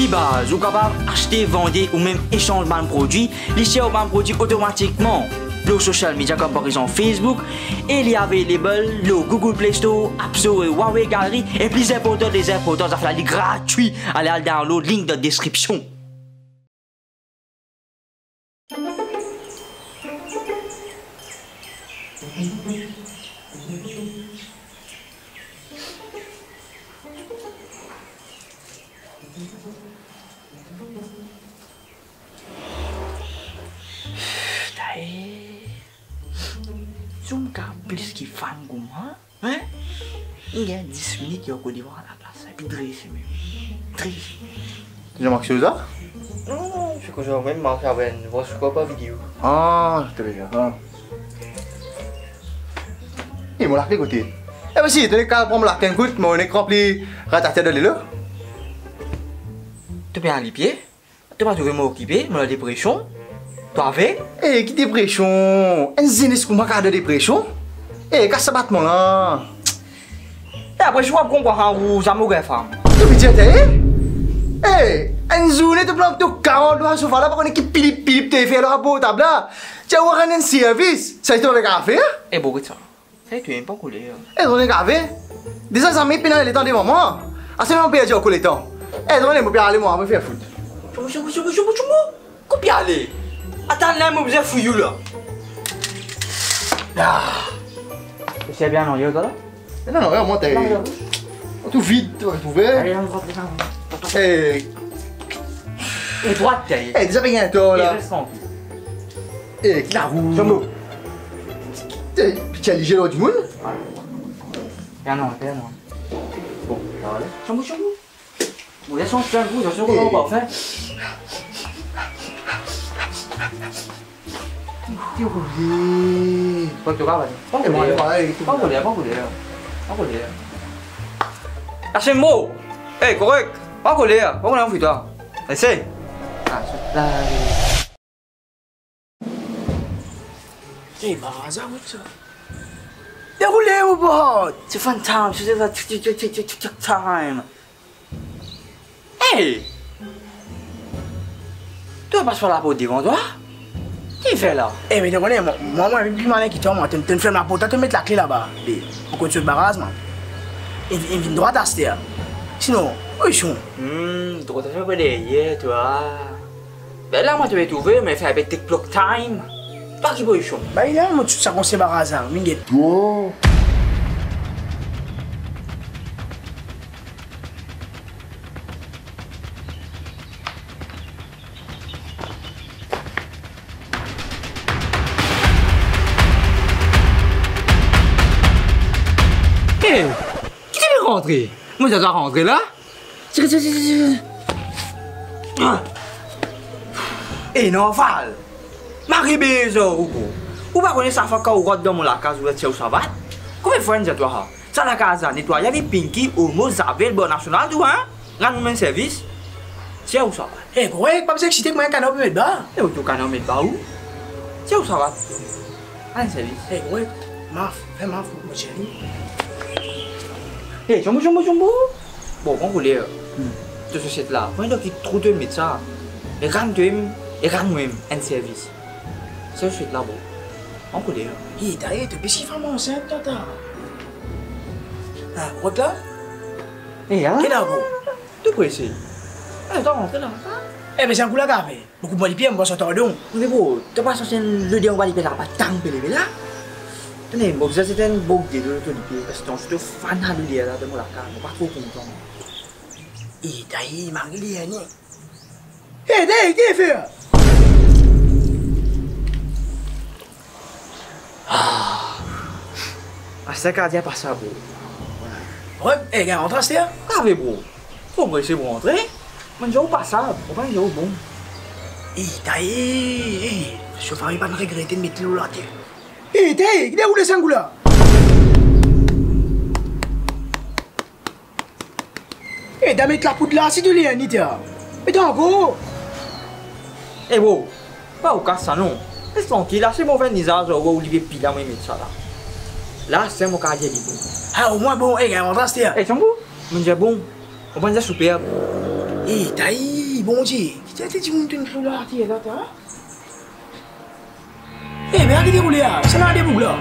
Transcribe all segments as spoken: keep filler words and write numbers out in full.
Wi baz, ou kapav aste, vande ou mem esanz bann prodwi, li share ou bann prodwi otomatikman lor social media, kouma par exanp Facebook, e li available lor Google Play Store, App Store, Huawei Gallery, e pli inportan, pli inportan, zafer la li gratwi. Ale al download, link dan description. Tae. Zom ka plis ki fann kouma, hein? Li gagn dis minit, li ankor devan laplas, epi drese mem. Drese. Ti zam aksiz la? Non, non, se kouma mem mars avek enn vre sou kor par video. Ah, tre bien, ah. E mo lakle kote? E mesi, to nek al pran mo lakle, kout, mo nek ranpli radiater dan lelo. To pe al lipie? To pa trouve mo okipe, mo dan depresion? To aveg? E, ki depresion? Enn zenes kouma kapav dan depresion? E, kas sa bat mwa la. E apre, si ou pa konpran, ou zame ou gagn fam. To pe dir, e? E, enn zourne to plant to karant lor sofa la, pa kone ki pilip pilip to fer lor portab la. Ti ou rann enn servis, sa to pe kapav fer? E, bout sa. Sa, to ena pa koler. E, to ena gave. Deza zame pena letan devan mwa. Ase mo perdi ankor letan. E, to ena, mo pe ale mwa, mo fer fout. Tchoumo, tchoumo, tchoumo, tchoumo, tchoumo. Kot pe ale? Atann la, mo bizin fouy ou la. Ah. Ou servi a nanye, ou la? Non, non, non, mwa, t'es... Non, non. Tou vid, to trouve. Ale, anou rant, anou rant. E. E, drwat, t'es. E, deza pe gagn tor la. E, res trankil. E, ki larouz? Tchoumo. E, pitye lizie lor dimoun. Pe non, pe non. Bon, sa va ale. Tchoumo, tchoumo. Bon, les son plen gou, les son... Hey. Kouma ou pa fin. Ki roule. Pa koler, pa koler. E, mwa, pa koler, pa koler. Pa koler. Lase mo. E, korek. Pa koler, pa koler, anvi twa. Ese. Ah, sa la. Hey, Baraza, what's up? Deroule ou bro! Se fun time, se fun time. Hey! To pas par laport devan twa? Ki fer la? E, me to kone, mwa, mwa, mwa, pli malin ki twa, mwa. To, to ferm laport la, to met lakle laba. Be, pou kot sot baraz, mwa. E, e vinn drwat aster. Sinon, oy son. Hmm, drwat aster pe deryer twa. Be la, mwa, to pe trouve, me fer enpe TikTok time. Pa ki pozisyon. Ba, li la, mo ti sa konsey Baraza, vinn get. E, ki ti pe rantre? Mo ti a rantre la. Tire, tire, tire, tire. Ah. E, Norval. Mari bezor ou, bro. Ou pa kone sa fwa kan ou rant dan mo lakaz, ou tir ou savat? Konbien fwa mo dir twa sa? Sa lakaz la, netwayaz, epi pinki, omo, zavel, bor nasional, tou, hein? Rann mwa enn servis. Tir ou savat? E, korek, pa bizin eksite, mwa, enn kana ou pe met ba. E, ou tou kana ou met ba ou? Tir ou savat? Rann servis. E, korek, maf, fer maf, mo seri. E, tchombo, tchombo, tchombo. Bon, pran koler. Hmm. To sosiet la. Mwa, dan ki trou to met sa? E rann to mem, e rann mwa mem enn servis. Sa sosiet la, bon. Pran koler. E, taye, to pe si fam ansint, tata. Ah, rod la? E, ah? Ki la, bro? To prese. E, to rantre la. E, me sa kou la kafe. Mo koup mo lipie, mo pas ar tandon. Me bro, to pa santi enn loder anba lipie la, pa tang pe leve la? Tone, mo bizin set enn bok delo lor to lipie, paski to fana loder la dan mo lakaz, mo pa tro kontan. E, taye, mari li, ani. E, taye, ki fer? Ah. Aster kardi pa sa, bro. Wi, e, gagn rant aster? Ave, bro. Fo mo ese pou rantre. Mwa, mo dir ou pa sa, mo pa dir ou bon. E, taye, e, so fami pa'nn regrete met li lor later. E, taye, ki deroule sa kou la? E, ta met lapoud la, si to li enn iter. Met ankor. E bro, pa ou kas sa non. Les trankil, lase mo fer enn izaz ar ou lipie pila, mo met sa la. La, se mo kapav dir li bon. Ah, omwin bon, e, gagn rant aster. E, tchombo, mo dir bon, mo pa dir superb. Eh, tai, Bondie, ki ti ete dimoun tourn fou la, ater la, ta? Eh, be, ki deroule la? Sa la de boug la.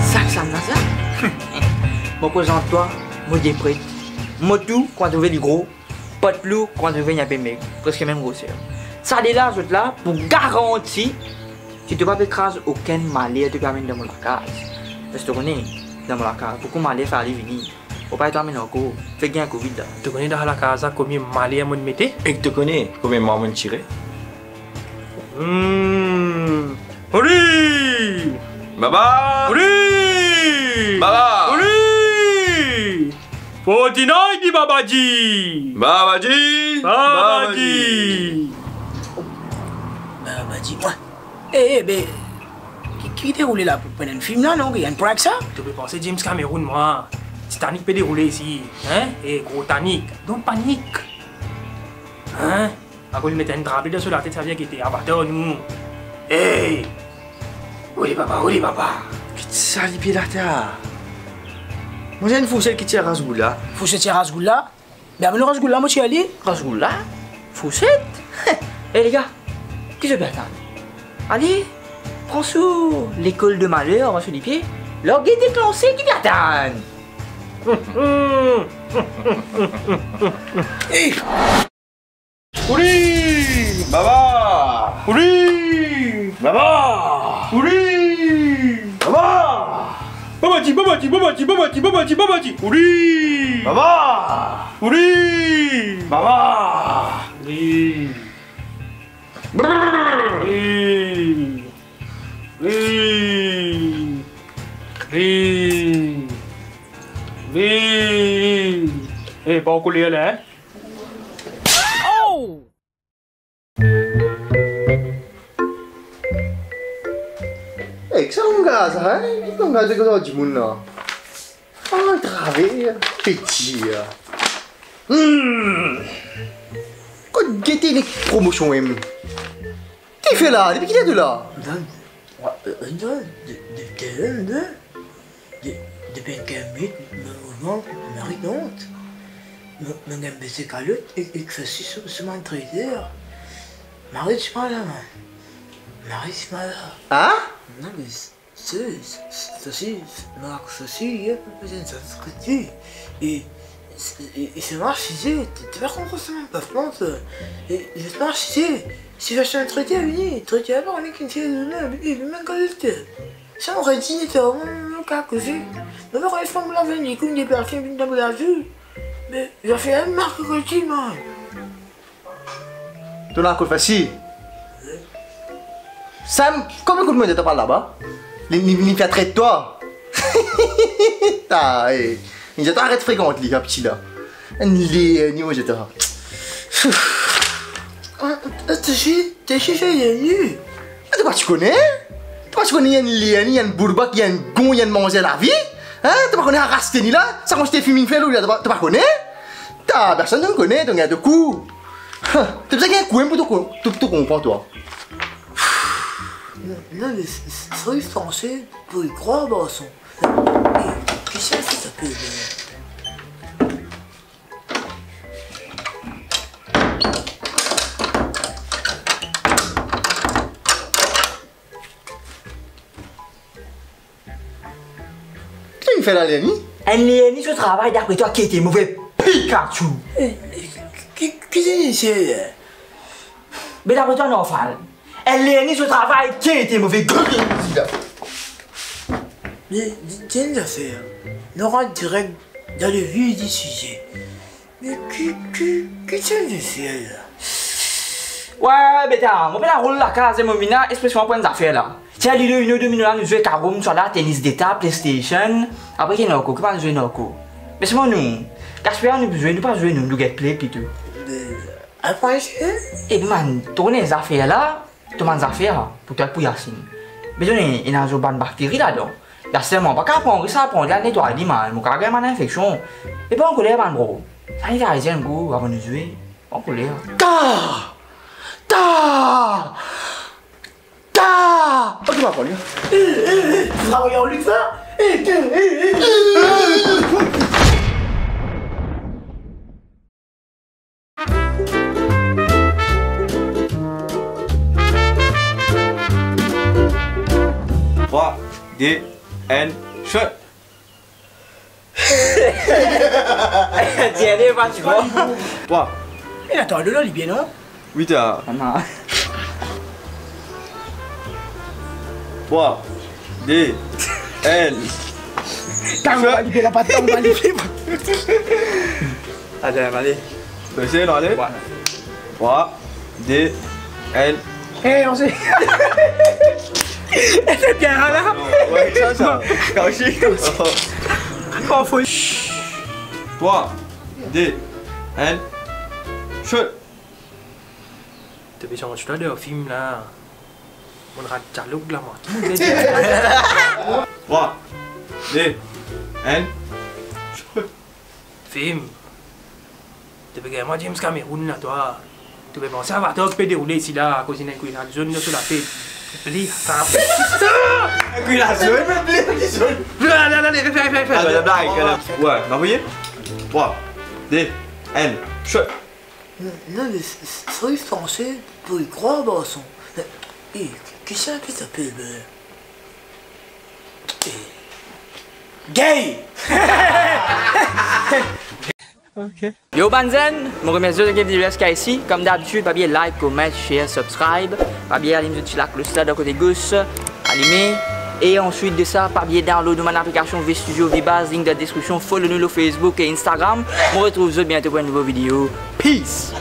Sa ki sa la sa? Mo prezant twa mo de pret. Mo tou, kouma trouve li gro, Patlou, kouma trouve li inpe meg, preske mem groser. Sa de la, zot la pou garanti ki to pa pe kraz okenn maler to pe amenn dan mo lakaz. Parski to kone, dan mo lakaz, boukou maler fale vini. Mo pa ete amenn ankor, fek gagn covid la. To kone dan lakaz la komie maler mo'nn mete? Ek to kone komie mwa mo'nn tire? Hmm. Ori! Baba! Ori! Baba! Ori! Fortinay di Babadi! Babadi! Babadi! Babadi, mwa. Eh, eh, be, ki, ki deroule la pou, pou enn fim la, non? Ki enn prank sa? To pe panse James Cameron, mwa? Titanic pe deroule isi, hein? Eh, gro Titanic. Don't panique. Hein? Akoz li met enn drape dan so latet, savedir ki te avatar nou. Hey! Oli papa, oli papa! Ki ti sali pie later. Mo dir enn fourset ki tir Rasgoula. Fourset tir Rasgoula? Be amenn Rasgoula, mo tir li. Rasgoula? Fourset? Eh, lega, ki zot pe atann? Ale, pran so lekol de maler, pran so lipie. Large deklanse, ki pe atann? Hey! Ori! Baba! Ori! Baba! Ori! Baba! Babadi, babadi, babadi, babadi, babadi, babadi! Ori! Baba! Ori! Baba! Ori! Ori! Ori! Ori! Ori! Eh, pa ankoler la, hein? Oh! Eh, ki sa bann gaz la, hein? Ki bann gaz ki sa dimoun la? Ah, traver, peti, ah. Hmm. Kot gete nek promosion, em? Ki fer la? Depi kiler to la? Dan, wa, euh, dan, de, de, de, de, de, depi enn kinz minit, mo, mo, mo mari mont. Mo, mo gagn bese kalot e, ek sosis so, so bann trezor. Mari ti pa la, man. Mari ti pa la. Hein? Non, me s-, sosis, sosis, mo akoz sosis, ye, mo bizin sosis kredi. E, e, e, e se mari, si, ti, ti pa konpran sa, mo pa pans, e, e se mari, si, si, si, si, trezor vini, trezor la, on est qu'une seule, e, e, mem kalot. Si mo redi, ti, mo, mo, mo, ka koze. Mo, mo, mo, mo, mo, vinn, li koum deplase, vinn dan mo lazou. Me, zafer la, mark kote, man. To lakol fasil. Sam, konbien kout mo dir twa pa al laba? Li, li, li fer tret twa. Ta, eh. Li dir twa aret frekant li, sa piti la. Enn lerni, mo dir twa. Ah, ah, to si, to si, sa lerni. Ah, to pa ti kone? To pa ti kone enn lerni, enn boulbak, enn gon, enn manzer lavi? Hein? To pa kone aras teni la? Sa koumsi to finn fer lor li la, to pa, to pa kone? Ta, personn pa kone, to gagn to kou. Ha, to bizin gagn kou mem pou to ko-, to, to konpran twa. Non, non, me s-, s-, serye, franse, pou li krwar, garson. Eh, kisannla sa pe ede? Ki to finn fer la, lerni? Enn lerni so travay, dapre twa, ki ete move? Pikachu! Eh, eh, ki, ki, ki lerni sa? Be dapre twa, normal. Enn lerni so travay, ki ete move? Gro lerni la. Me, di, di enn zafer. Nou rant direk dan le vif di size. Me ki, ki, ki ti enn zafer la? Wi, beta, mo pena rol lakaz, mo vinn la espreseman pou enn zafer la. Ti al li, inn, inn, inn la, nou zwe karom, swa la, tenis de tab, PlayStation. Apre ki ena ankor, ki bann zwe ena ankor? Me selman nou, gaspiy nou zwe, nou pa zwe nou, nou get play plito. Me, apre sa? E man, to kone zafer la, To bann zafer la, pou twa, pou Yasmine. Bezwen ena zot bann bakteri ladan. Yasmine, mo pa kapav pran risk sa, pran li al netway li, man, mo kapav gagn bann infeksion. E pa ankoler, bann bro. Sanitizer enn kou avan nou zwe. Pa ankoler. Ta! Ta! Ta! Ok, mo pran li. Eh, eh, eh, travay ar li sa? Eh, eh, eh, eh. Trwa, de, enn, shot. Dir li pa ti bon. Trwa. Ena twa dolo li bien, non? Wi, ta. Ana. Trwa, de, enn. Tang, shot. Li pe la pa tang, li pe pa. Atann, ale. Tou sel, ale. Wi. Trwa, de, enn. Eh, on se... Eh, se bien, la. Non, wi, sa, sa. Kaoutchou. Oh, fo. Trwa, de, enn. Shot. To pe santi twa dan fim la. Mo rat dialog la, mwa. Trwa, de, enn. Fim. To pe gagn mwa James Cameron la, twa. To pe panse Avatar ki pe deroule isi la, akoz ena enn koulout zone dan so latet. Pli, sa. Enn koulout zone, pli, zone. La, la, la, la, fer, fer, fer. Ah, blag, blag. Wi, nou avoye. Trwa, de, enn, shot. Non, non, me s-, s-, sa li panse pou li krwar, garson. E, kisannla ki ti apel, be? E, gay! Ok. Yo bann zenn, mo remersie zot ki vinn ziska isi. Kom dabitid, pa bliye like, comment, share, subscribe. Pa bliye alim zot ti laklos la dan kote gos. Alime. E answit de sa, pa bliye download nou bann aplikasion V Studio, V Buzz, link dan deskripsion, follow nou lor Facebook e Instagram. Mo retrouv zot biento pou enn nouvo video. Peace!